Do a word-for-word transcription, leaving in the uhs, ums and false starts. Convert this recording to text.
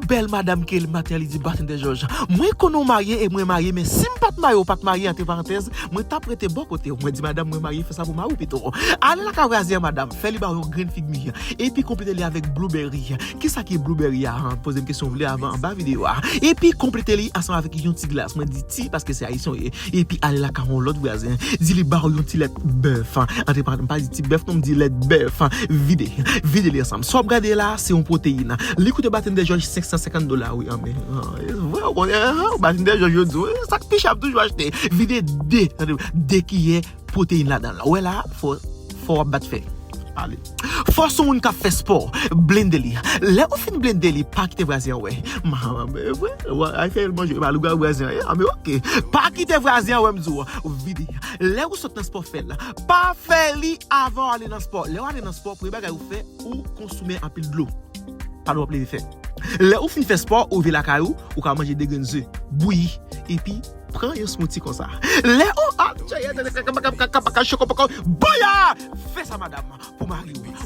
Bèl madanm ke l maten, li di, Batèndè Jòj, mwen konnen w marye e mwen marye, men si m pa t marye, ou pa t marye, antre parantèz, mwen t ap rete bò kote w. Mwen di, madanm, mwen marye, fè sa pou mari w pito. Ale lakay vwazen an, madanm, fè li ba w yon grenn fig mi. Epi konplete li avèk blueberry. Kisa ki blueberry a? Poze m kesyon w vle avan anba videyo a. Epi konplete li ansanm avèk yon ti glas. Mwen di ti paske se ayisyen w ye. Epi ale lakay yon lòt vwazen. Di li ba w yon ti lèt bèf. Antre parantèz, m pa di ti bèf non, m di lèt bèf. Vide. Vide li ansanm. Sa w ap gade la, se yon pwoteyin. Li koute Batèndè Jòj senk san senkant dola, wi, an men. Vre, ou konnen, Batèndè Jòj yo di w, sa k pi chè ap toujou achte. Vide de, de kiyè pwoteyin ladan l. Ou wè la, fò, fò w ap bat fè. Ale. Fò se yon moun k ap fè spò. Blende li. Lè ou fin blende li, pa kite vwazen an wè. Manman, men vre, ay fè l manje, pa lougawou vwazen an ye. A, men oke. Pa kite vwazen an wè, m di w. Vide. Lè ou sot nan spò, fè l. Pa fè li avan w ale nan spò. Lè w ale nan spò, premye bagay ou fè, ou konsome anpil dlo. Pa dlo w ap leve fè. Lè ou fin fè spò, ou rive lakay ou, ou ka manje de grenn ze, bouyi, epi pran yon smoothie konsa. Lè ou al chèyè, chokopoko, boya! Fè sa, madanm, pou mari w.